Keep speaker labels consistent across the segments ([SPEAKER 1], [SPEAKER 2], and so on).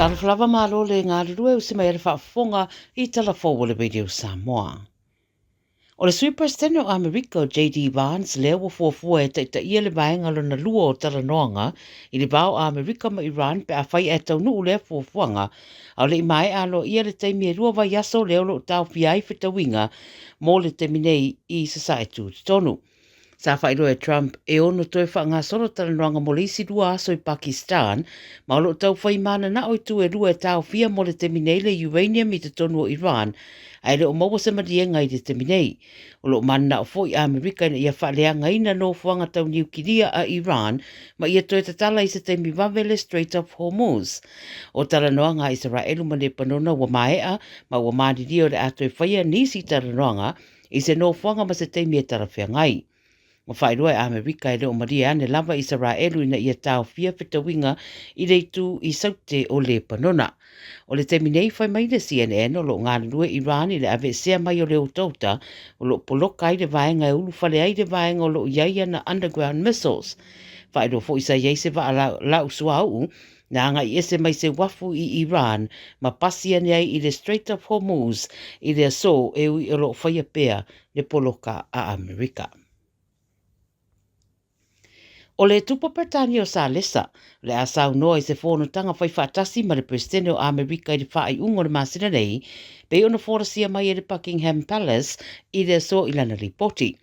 [SPEAKER 1] Talofa lava malo le galulue usi mai a le faafofoga i tala fou o le Radio Samoa. O le Sui Peresetene o Amerika o JD Vance lea ua fuafua e taitaia le vaega lona lua o talanoaga i le va o Amerika ma Iran pe afai ae taunuu lea fuafuaga a o le i maea aloaia le taimi e lua vaiaso lea o lo o taofia ai fetauiga mo le taimi nei i Sasae Tutotonu. Sa faailoa e Trump e ono toe faagasolo talanoaga mo le isi lua aso i Pakistan, ma o lo o taufai mananao itu e lua e taofia mo le taimi nei le uranium i totonu o Iran, ae le o maua se maliega i le taimi nei. O lo o mananao foi Amerika ina ia faaleagaina nofoaga tau niukilia a Iran ma ia toe tatala i se taimi vave le Strait of Hormuz. O talanoaga a Isaraelu ma Lepanona ua maea ma ua malilie o le a toe faia nisi talanoaga i se nofoaga ma se taimi e talafeagai. Ua faailoa e Amerika e le o malie ane lava Isaraelu ina ia taofia fetauiga i le itu i Saute o Lepanona. O le taimi nei, fai mai le CNN o lo o galulue Iran i le aveesea mai o le otaota o lo o poloka ai le vaega e ulufale ai le vaega o lo o i ai ana underground missiles. Faailoa foi sa i ai se vaa lau suauu na agai ese mai se uafu i Iran ma pasi ane ai i le Strait of Hormuz i le aso e ui o lo o faia pea le poloka a Amerika. O le Tupu Peretania o Salesa, o le a saunoa i se fonotaga faifaatasi ma le Peresetene o Amerika i le faaiuga o le masina nei, pei ona folasia mai e le Buckingham Palace i le aso i lana lipoti.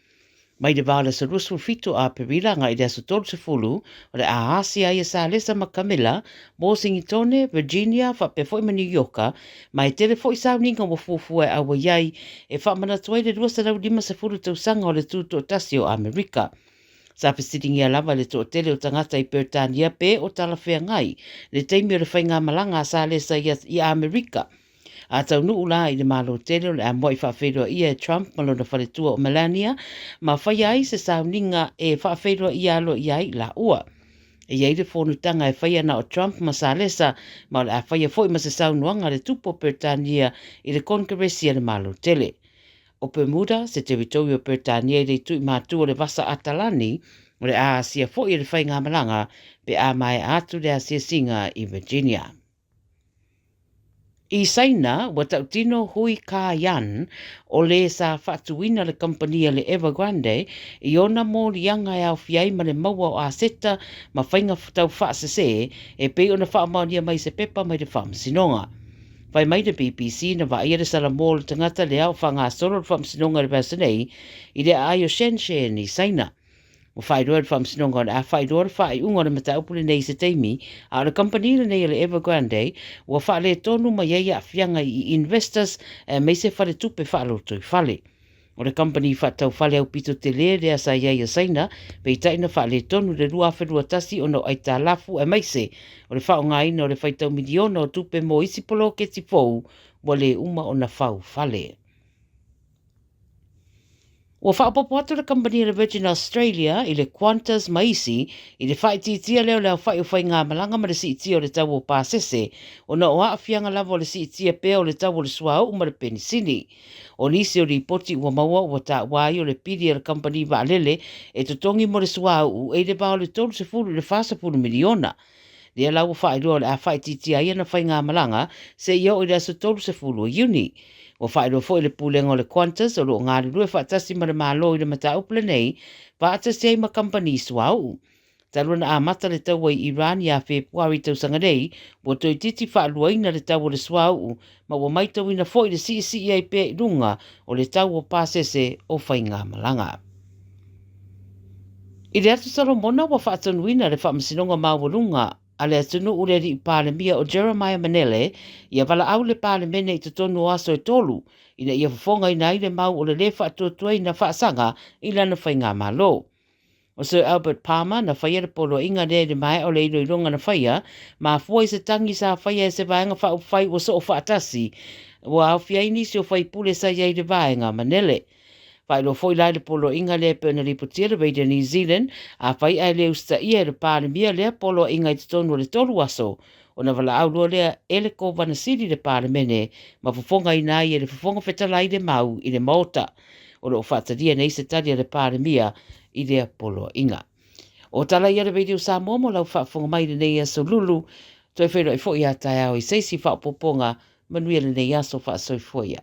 [SPEAKER 1] Mai le va o le aso 27 o Aperila agai i le aso 30, o le a asia ai e Salesa ma Camilla, Wōsingitone, Virginia, faapea foi ma Niu Ioka, ma e tele foi sauniga ua fuafua e auai ai e faamanatu ai le 250 tausaga o le Tutoatasi o Amerika. Sa fesiligia lava e le toatele o tagata i Peretania pe o talafeagai le taimi o le faigamalaga a Salesa i Amerika. A taunuu la i le Malo tele o le a muai faafeiloaia e Trump ma lona faletua o Melania ma faia ai se sauniga e faafeiloaia aloaia ai laua. E i ai le fonotaga e faia na o Trump ma Salesa ma o le a faia foi ma se saunoaga a le Tupu o Peretania i le Konekeresi a le Malo tele. O Bermuda, se teritory o Peretania i le itu i matu o le Vasa Atalani, o le a asia foi e le faigamalaga pe a maea atu le asiasiga i Virginia. I Saina, ua tautino Hui Ka Yan, o le sa faatuina le kamupani a le Evergrande, i ona moliaga e aofia ai ma le maua o aseta ma faiga taufaasese e pei ona faamaonia mai i se pepa mai le faamasinoga. Fai mai le BBC na vaaia le salamo o le tagata lea o faagasolo le faamasinoga i le vaiaso nei i le aai o Shenzhen i Saina. Ua faailoa e le Faamasinoga o le a faailoa le faaiuga o le mataupu lenei i se taimi, a o le kamupani lenei o le Evergrande ua faaletonu mai ai aafiaga i investors aemaise faletupe faalotoifale. O le kamupani faatau fale aupito tele lea sa i ai a Saina, peitai na faaletonu i le 2021 ona o aitalafu aemaise o le faaaogaina o le faitau miliona o tupe mo isi poloketi fou ua le uma ona fau fale. Ua faaopoopo atu le kamupani a le Virgin Australia i le Qantas ma isi i le faaitiitia lea o le aofai o faigamalaga ma le siitia o le tau o pasese ona o aafiaga lava o le siitia pea o le tau o le suauu ma le penisini. O nisi o lipoti ua maua ua taua ai o le pili a le kamupani vaalele e totogi mo le suauu e i le va o le 30 i le 40 miliona. Lea la ua faailoa o le a faaitiitia ai ana faigamalaga seia oo i le aso 30 o Iuni. Ua faailoa foi e le Pulega o le Qantas o lo o galulue faatasi ma le Malo i le mataupu lenei, faatasi ai ma kamupani suauu. Talu ona amata le taua i Iran ia Fepuari tausaga nei, ua toeitiiti faaluaina le tau o le suauu ma ua maitauina foi le siisii ai pea i luga o le tau o pasese o faigamalaga. I le Atu Solomona ua faatonuina le Faamasinoga Maualuga a le atunuu le alii Palemia o Jeremiah Manele ia valaau le Palemene i totonu o aso e tolu ina ia fofogaina ai le mau o le lē faatuatuaina faasaga i lana faigamalo. O Sir Albert Palmer na faia le poloaiga lea i le maea o le iloiloga na faia, mafua i se tagi sa faia e se vaega faaupufai ua soo faatasi, ua aofia ai nisi o faipule sa i ai i le vaega Manele. Faailoa foi la i le poloaiga lea e pei ona lipotia le Radio New Zealand, afai ae le usitaia e le Palemia lea poloaiga i totonu o le tolu aso, ona valaau loa lea e le Kovana Sili le Palemene ma fofogaina ai e le Fofoga Fetalai le mau i le Maota. O lo o faatalia nei se tali a le Palemia i lea poloaiga. O tala ia a le Radio Samoa mo lau faafofoga mai i lenei aso Lulu. Toe feiloai foi a taeao i se isi faaopoopoga. Manuia lenei aso. Faasoifua ia.